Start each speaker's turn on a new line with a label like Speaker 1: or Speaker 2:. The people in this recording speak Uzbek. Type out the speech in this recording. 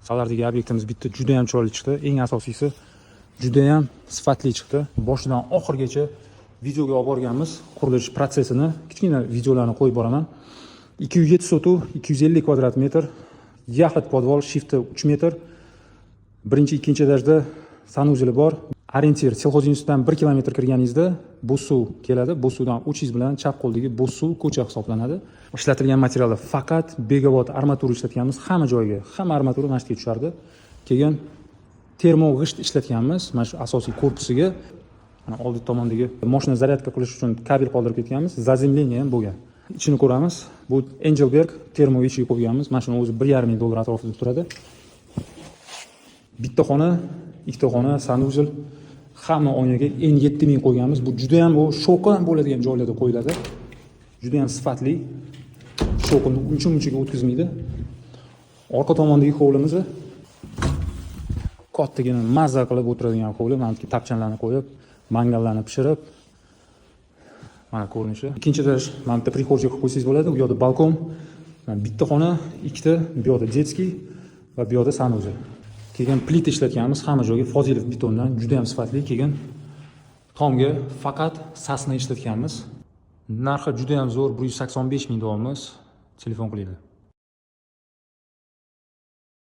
Speaker 1: Salardagi obyektimiz bitta juda ham chiroyli chiqdi. Eng asosiysi, juda ham sifatli chiqdi. Boshidan oxirigacha videoga olib borganmiz qurilish protsessini. Kichkina videolarni qo'yib boraman. 207 sotix, 250 kvadrat metr, yaxlit podval, shifti 3 metr. Birinchi, ikkinchi etajda санузел i bor. Ориентир: Сельхозинститут dan 1 kilometr kirganingizda Bo'zsuv keladi. Bo'zsuvdan 300 bilan chap qo'ldagi Bo'zsuv ko'cha hisoblanadi. Ishlatilgan materiallar faqat Begobod armatura ishlatganmiz hamma joyga. Hamma armatura mana shu yerga tushardi. Keyin termo g'isht ishlatganmiz mana shu asosiy korpusiga. Mana oldi tomondagi moshina zaryadka qilish uchun kabel qoldirib ketganmiz. Заземление ham bo'lgan. Ichini ko'ramiz. Bu Engelberg termo eshigi qo'yganmiz. Mana shuni o'zi 1,5 ming dollar atrofida turadi. Bitta xona, ikkita xona, санузел, hamma oynaga N7000 qo'yganmiz. Bu juda ham bu shovqin bo'ladigan joylarda qo'yiladi. Juda ham sifatli. Shovqinni uncha munchaga o'tkazmaydi. Orqa tomondagi hovlimiz kattagina, mazza qilib o'tiradigan hovli. Mana bu tapchanlarni qo'yib, mangallarni pishirib, mana ko'rinishi. Ikkinchi etaj, mana bitta прихожая qilib qo'ysangiz bo'ladi. U yoqda balkon. Mana bitta xona, ikkita, bu yoqda детский va bu yoqda санузел. Keyin plita ishlatganmiz hamma joyga Fozilov betondan, juda ham sifatli. Keyin tomga faqat сосна ishlatganmiz. Narxi juda ham zo'r, 185 ming deyapmiz. Telefon qilinglar.